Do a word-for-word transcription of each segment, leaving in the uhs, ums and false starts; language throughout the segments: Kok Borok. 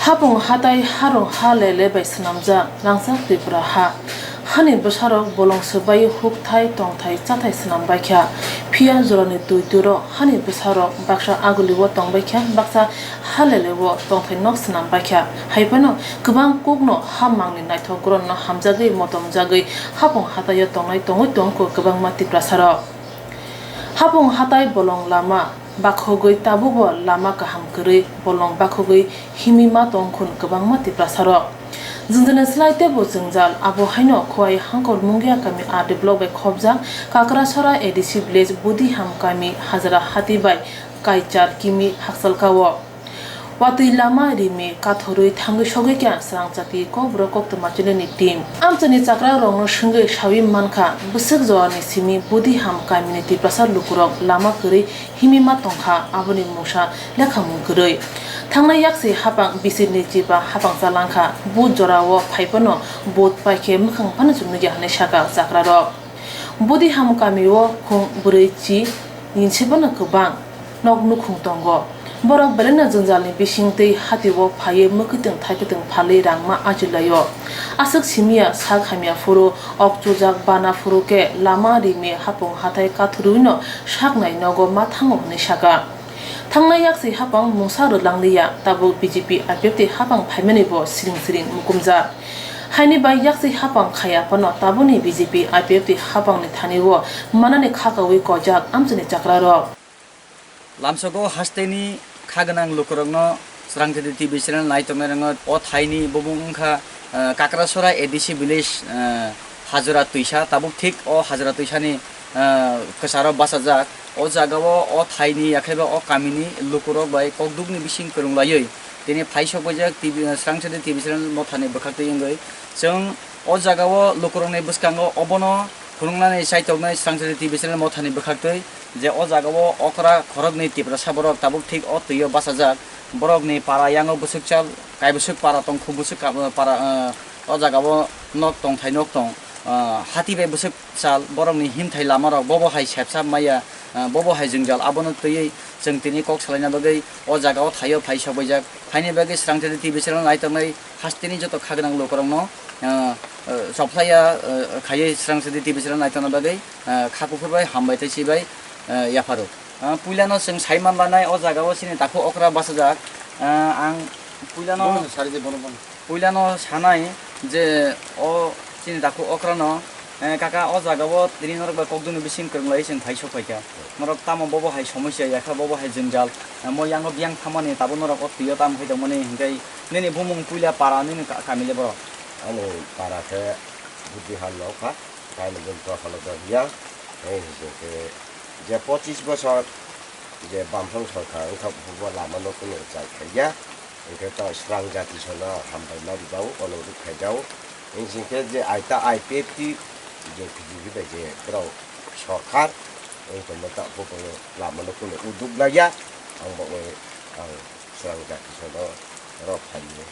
Hapung hatai harung ha lele bai swnamjak rangchak Tripura ha. Hani bwsarok bolong swbai hukthai tongthai chathai swnam baikha. Phiya jorani twi twiro hani bwsarok baksa agulio tongbaikha, baksa ha leleo tongthai nok swnam baikha. Haiphano kwbang kokno ha mangni naithok goronno hamjagwi motomjagwi hapung hataio tongnai tongwi tongkho kwbangma Tiprasarok. Hapung hatai bolong lama bakhogwi tabukbo lama kaham kwrwi bolong bakhogwi himwi ma tongkhun kwbangma Tiprasarok. Jwngjwlni slai teibo jwngjal, abo haino Khowai Hangkor Mungia kami R D block bai khopjak Kakrasora A D C village Budiham kami Hajra hati bai kai char kimi hakchalkao. Watwi lama rimi kathorwi thangwi sogwi kha swrang chati kokborok koktwma chilini team. Amchaini chakrakrokno swngwi sawi mankha, bwswk jorani simi Budiham kamini Tiprasa lukurok lama kwrwi himwi ma tongkha, aboni mungsa lekhamung kwrwi. Thangnai yaksi hapang bisirni chiba hapang chalangkha, but jorao phaiphano but paikhe mwkhang phano chumnukya hwnwi sakha chakrarok. Budiham kamio khung bwrwi chi yinse phano kwbang nok nukhung tongo. Borok belaino jwngjalni bisingtwi hatio phaiwi mwkhwtwng thaikhuktwng phalwi rangma ajilaio. Aswk simiya sak hamya phuru, ok chujak bana phuru khe lama rimi hapung hathai kathurwino saknai nogo ma thango hwnwi sakha. Thangnai yaksi hapang mungsa rwlangliya, tabuk B J P I P F T hapang phaimani bo siring siring mukumjak. Haini bai yaksi hapang khaya phano tabukni B J P I P F T hapangni thani o manani kha kaui kojak amchini chakrarok. Lamsogo hasteni kha gwnang lukurokno Srangchati T V channel nai tongnai rokno o thaini bumung wngkha, eh, Kakrasora A D C village, eh, Hajra Twisa, tabuk thik o Hajra Twisani, eh, kwcharo bachajak. O jagao o thaini yakheba o kamini lukurok bai kokdukni bising kwrwnglaiwi tini phaisok baijak T V, eh, Srangchati T V channel mothani bwkhaktwi wngwi. Chwng o jagao lukurokni bwskango obono phunuknani chaitoknai Srangchati T V channel mothani bwkhaktwi je o jagao okra khoroknwi Tiprasa borok tabuk thik o twio bachajak. Borokni para yango bwswk chal, kaibwswk para tong, khubwswk ka-, para, eh, o jagao nok tongthai nok tong, eh, hati bai bwswk sal, borokni himthai lamarok bobo hai sepsap maya, ah, bobo hai jwngjal, abono twiwi chwng tini kok salaina bagwi o jagao thaio phai sokbaijak. Phaini bagwi Srangchati T V channel nai tongnai hasteni joto kha gwnang lukurokno, ah, ah, chophlaiya, ah, khaiwi Srangchati T V channel nai tongna bagwi, ah, kha kuphur bai hambai tei chibai, ah, yapharo. Ah, puilano chwng sai man lanai o jagao chini takhu okra bachajak. Ah, ang puilano Bono sari je bono bono. Puilano sanai je o chini takhu okrano, eh, kaka, o jagao tini norok bai kokdwino bising kwrwnglaiwi chwng phai sokphaikha. Norok tamo bobo hai somosya yakha, bobo hai jwngjal, eh, mo yango biyang thamani tabuk norok o twio tamo khaitokmani hinkhe nini bumung puila para nini ka-, kamile borok? Ani para khe Budihal nokha, kainwi bumung to Holodoria, tei hinkhe je pochis bosor je Bamsong sorkar wngkha, bo lama no kunu chai khaikya. Hinkhe to Srang jati sono hambai ma rijao, onurudh khaijao. Hinkhe je aita I P F T je B J P bai je borok sorkar, wng tongma ta bo lama no kunu uduk laiya. Ang bo ang Srang jati sono rok phaio.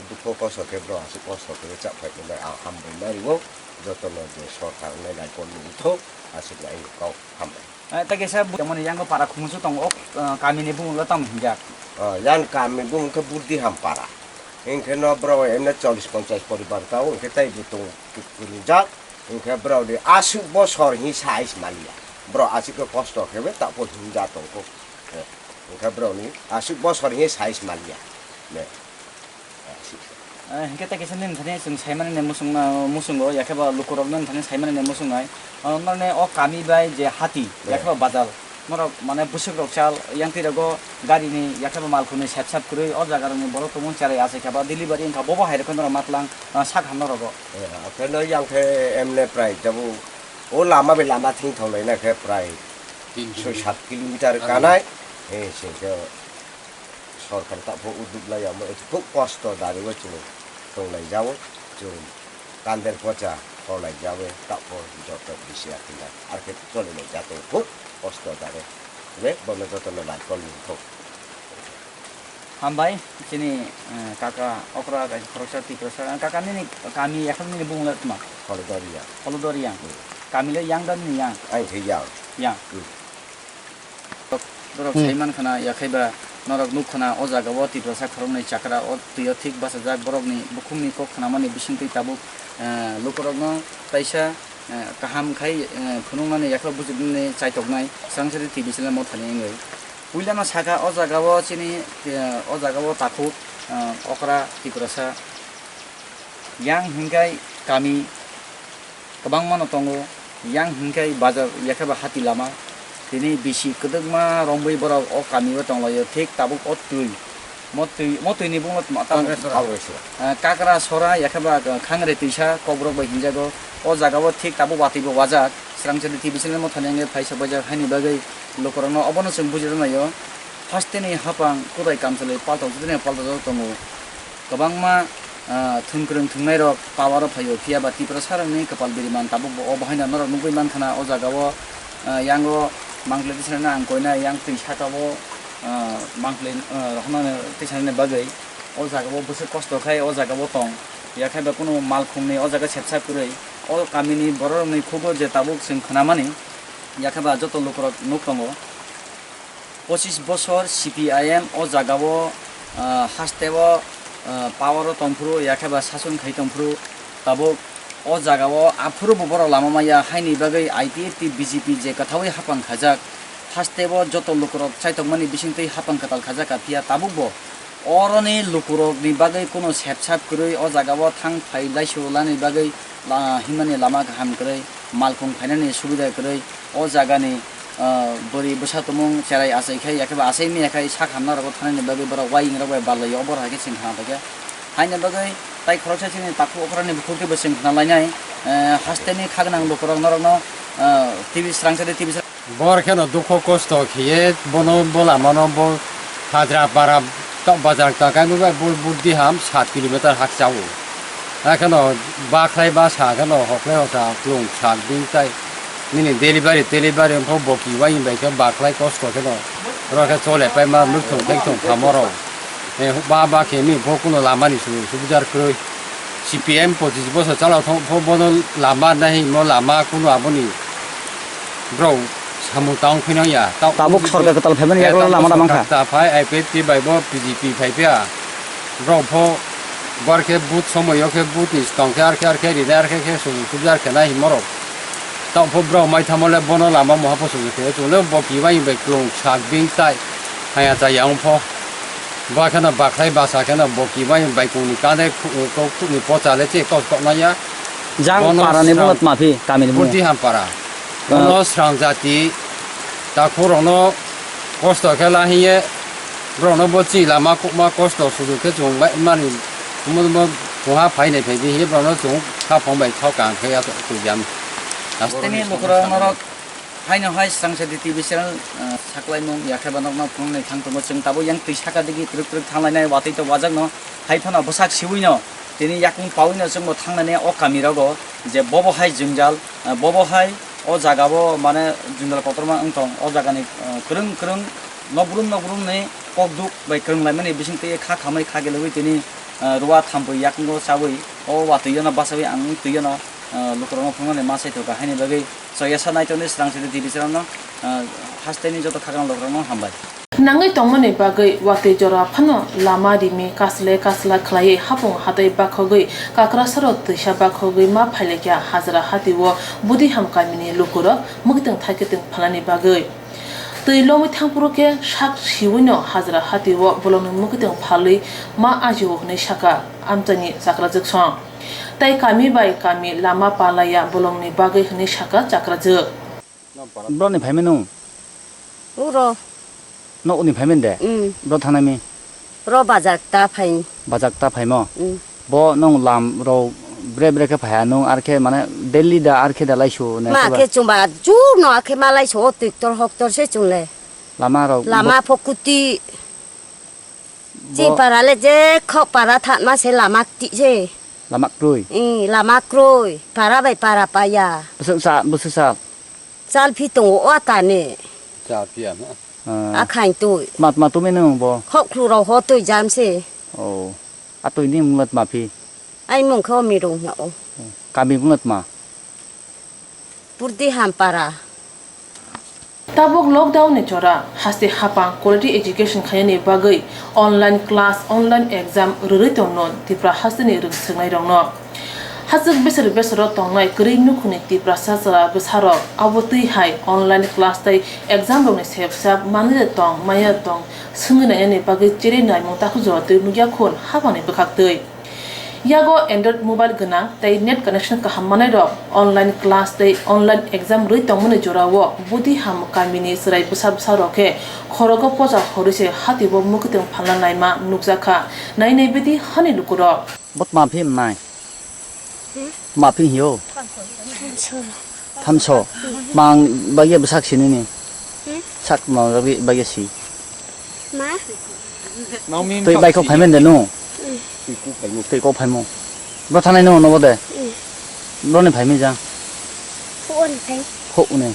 Dukho kosto khe borok aswk kosto khe chaphaikhe bai ang hambai ma rio. Jotono je sorkar wngnai naikolni wngthok, aswk nai kok hambai. Eh, tei kaisa bu-, tongmani yango para khumusu tongo, o, eh, kamini bumung le tamo hinjak? Oh, yan kami bumung khe Budiham para. Hinkhe no borok emne chollish ponchash poribar tao, hinkhe tei bo tong kwrwngjak. Hinkhe borok ni aswk bosor hi size maliya. Borok aswk khe kosto khe bai tapo hinja tongkho. Eh, hinkhe borok ni aswk bosor hi size maliya. Ne. Eh, hinkhe tei kisa nini thani chwng saimani ne muchung, ah, muchungo, yakhe ba lukurok nini thani saimani ne muchungnai. Ah, norni o kami bai je hati, eh, yakhe ba bazar, norok mane bwswk rok chal, yang twi rogo gari ni yakhe ba malkhung ni sep sep kwrwi o jaga rok ni borok tongmung cherai achai kha ba delivery wngkha, bobo hai rok khe norok matlang, ah, sak ham norok o. Eh, apheno yang khe emne prai tabuk o lama bai lama thing thok lai na khe prai tin soi sat kilometer kanai, eh, sing khe. Sorkar taphok uduk lai amo, khub kosto dari o chwng tong lai jao, chwng kander pocha kho lai jao, taphok joto bisi akhilai, ar khe choli lai ja tong khub kosto dari, le bono joto no lai kol ni khub. Hambai, chini, eh, kaka okra kaisa khoroksa Tiprasa, kaka nini kami yakhal nini bumung le tma? Holodoria. Holodoria. Hmm. Kami le yang da nini yang? Ang khe yang. Yang. Hmm. Borok, borok hmm, sai man khana, yakhai ba, Norok nukha na o jaga o Tiprasa khoroknwi chakra o twi o thik bachajak, borokni bukhukni kok khnamani bisingtwi tabuk, eh, lukurokno kaisa, eh, kaham khai, eh, phunuknani yakhe bujinani chaitoknai Swrangchari T V channel mothani wngwi. Puilano sakha o jaga o chini, eh, o jaga o takhuk, eh, okra Tiprasa yang hinkhai kami kwbangma no tongo, yang hinkhai bazar yakhe ba hati lama. Tini bisi kwdwkma romwi borok o kami o tonglaio, thik tabuk o twi. Mo twi, mo twi ni bumung tamo Kakra sora. Ah, Kakra sora yakhe ba, ah, Khangre twisa kokborok bai hinjago. O jaga o thik tabuk watwi bo wajak. Swrangchari T V channel mothani wngwi phaisa paijak haini bagwi lukurokno obono chwng bujirwnaio. Hasteni hapang kwbai kamchalwi paltok jotoni paltok jotoni tongo. Kwbangma, ah, thwngkwrwng thwngnairok power o phaio, phiya ba Tiprasarokni kwpal biriman tabuk bo o bahaino norok nugwi mankha na o jaga o, ah, yango Mangpli tisani ang koina yang twi saka o, ah, Mangpli, ah, rohornani tisanani bagwi o jaga o bwswk kosto khai o jaga o tong. Yakhai ba kunu malkhungni o jaga sepsa kwrwi o kamini bororokni khugo je tabuk chwng khnamani, yakhai ba joto lukurok nuk tongo. Pochis bosor C P I M o jaga o, ah, haste o, ah, power o tongphuru, yakhai ba sason khai tongphuru, tabuk o jaga o aphuru bo borok lama maya haini bagwi I P F T B J P je kwthaui hapang khajak, haste o joto lukurok chaitokmani bisingtwi hapang kwtal khajak, phiya tabuk bo oroni lukurokni bagwi kunu sepsap kwrwi o jaga o thang phai laisu lani bagwi la-, himani lama kaham kwrwi, malkhung phainani subida kwrwi, o jagani, ah, bwrwi bwsa tumung cherai achai khai, yakheba achai maya khai sak hamna rogo thanani bagwi borok waying rok bai bal laio, obo hai khe chwng khna paikha. Haini bagwi tai khoroksa chini takhuk okhrani bukhuk teibo chwng khna lainai, eh, hasteni khagwnang lukurok norokno, ah, T V srangsa de T V srang. Bor kheno dukho kosto khiye bono bo lamano bo hajra para tok bazar ta kai bo bai bo buddi ham sat kilometer hak chao. Akheno bakhlai ba sa kheno hokle hosa klung sak bing tai nini delivery delivery pho boki wai bai khe bakhlai kosto kheno ro khe chole pai ma nuk thung thek thung khamoro. Eh, ba ba khe mi bo kuno lamani su subjar kroi. C P M pochis bosor chalao thang pho bono lama nai mo lama kuno aboni bro samung tang phinang ya. Ta Tabuk uji sorkar bo kwtal phaimani yagulo lama da mangkha. Sorkar ta phai I P F T bai bo B J P phai pia. Bro pho bor khe but somoyo khe but ni tong khe ar khe ar khe ri ar khe khe su subjar khe nai morok. Ta pho bro mai thamo le bono lama moha pho su khe chung le bo ki bai bai klung sak bing tai haya cha yang pho. Ba kheno bakhlai basa kheno bo kibai baikungni kane khu-, khu-, khukni pochale che kok koknaya. Jang Bono parani srang-, bungno tma phi, kamini bungno? Burdi Hampara. Ah. Bono srang jati takhurokno kosto khe la hiye borokno bo chini lama kokma kosto sudu khe chwng bai mani mo, mo, moha phainai phai di hiye borokno chwng kha phang bai thok kang khe ya twi jam. Tini lukurok norok Haino hai Srangchari T V channel, ah, saklaimung yakheba nokno phunuknwi thang tongo. Chwng tabuk yang twi saka digi twrwk twrwk thanglainai watwi to wajakno. Hai phano bwsak siwino tini yakung pawino chwngbo thangnani o kamirogo je bobo hai jwngjal, ah, bobo hai o jagao mane jwngjal kotorma wng tong. O jagani, ah, kwrwng kwrwng nokbrum nokbrumni kokduk bai kwrwnglaimani bisingtwi kha khamwi kha gelwi tini, ah, ruwa thampui yakungo chawi o watwino bachawi ang twino, ah, lukurokno phunuknani ma saithoka haini bagwi. Choyasa naitokni Srangchari T V channel no, ah, hasteni joto khakang lukurokno hambai. Nangwi tongmani bagwi watwi jora phano lama rimi kasle kasla khlaiwi hapung hatai bakhogwi Kakrasaro twisa bakhogwi ma phailaikha hajra hatio Budiham kamini lukurok mwkitwng thaikitwng phalani bagwi. Twi longwi thangphuru khe sak siwino hajra hatio bolongni mwkitwng phalwi ma ajio hwnwi sakha amchaini chakrajwksong. Tai kami bai kami lama palaiya bolongni bagwi hwnwi sakha chakrajwk. Bro ni phaimani nung? Uro. No uni phaimani de? Mm. Bro thangnami? Ro bajak ta phai. Bajak ta phaimo? Mm. Bo nung lam ro bre bre khe phaiya nung ar khe mane daily da ar khe da laisu ne Ma khe ba? Khe chumba chuk no akhe ma laisu o tiktor hoktor se chungle. Lama rok Lama bo- phokuti. Bo- Chini para le je khok para thanma se lama kti se. Lama kroi? Ih, lama kroi. Para bai para paya. Bwswk sa, bwswk sa? Chal phi tongo o tani. Chal phi ya na? Ah. Akhain tui. Mat ma tumi nung bo? Khok khlu rok ho tui jam se. Oh. A tui ni mung lat ma phi? Ai mung khe o mirung hna o. Kami bung lat ma? Purdi Hampara. Tabuk lockdown ni jora, haste hapang quality education khainani bagwi online class, online exam rwrwi tongno Tipra hasteni rwngswknairokno. Hachwk besero besero tongnai kwrwi nukhungni Tiprasa chwla bwsarok abo twi hai online class tei exam rokni sepsap manwi tong maya tong swngwi nainani bagwi cherwi naimung takhuk jora twi nukya khun hapangni bwkhaktwi. Yago Android mobile gwnang tei net connection kaham manai rok online class tei online exam rwi tongmani jorao Budiham kamini chwrai bwsa bwsa rok khe khorogo poja horwi se hatibo mwkhwtwng phalna naima nukjakha nainai bidi hani lukurok. Bot ma phi nai. Hmm? Ma phi hiyo. Thanso. Mang bagya bwsak sinini. Hmm? Sak ma bagya si. Ma? Twi bai kok phaimen de no. Hmm. Twi kok phaimo. Bro thanai no no de. Hmm. Bro ni phaimi jang. Phone phai. Phone.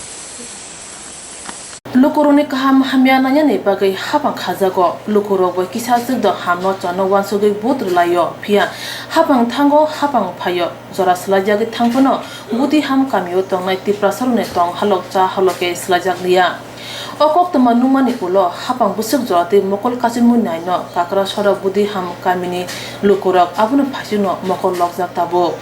Lukurokni kaham hamya nangnani bagwi hapang khajago. Lukurok bai kisa swk do hamno chano uansugwi vote rwlaio. Phiya hapang thango, hapang phaio. Jora swlaijagwi thangphano Budiham kamio tongnai Tiprasarokni tong halok cha halok khe swlaijak liya. O koktwma nukmani ulo hapang bwswk jora twi mokol kachimwi naino Kakrasora Budiham kamini lukurok abono phaichukno mokol lokjak tabuk.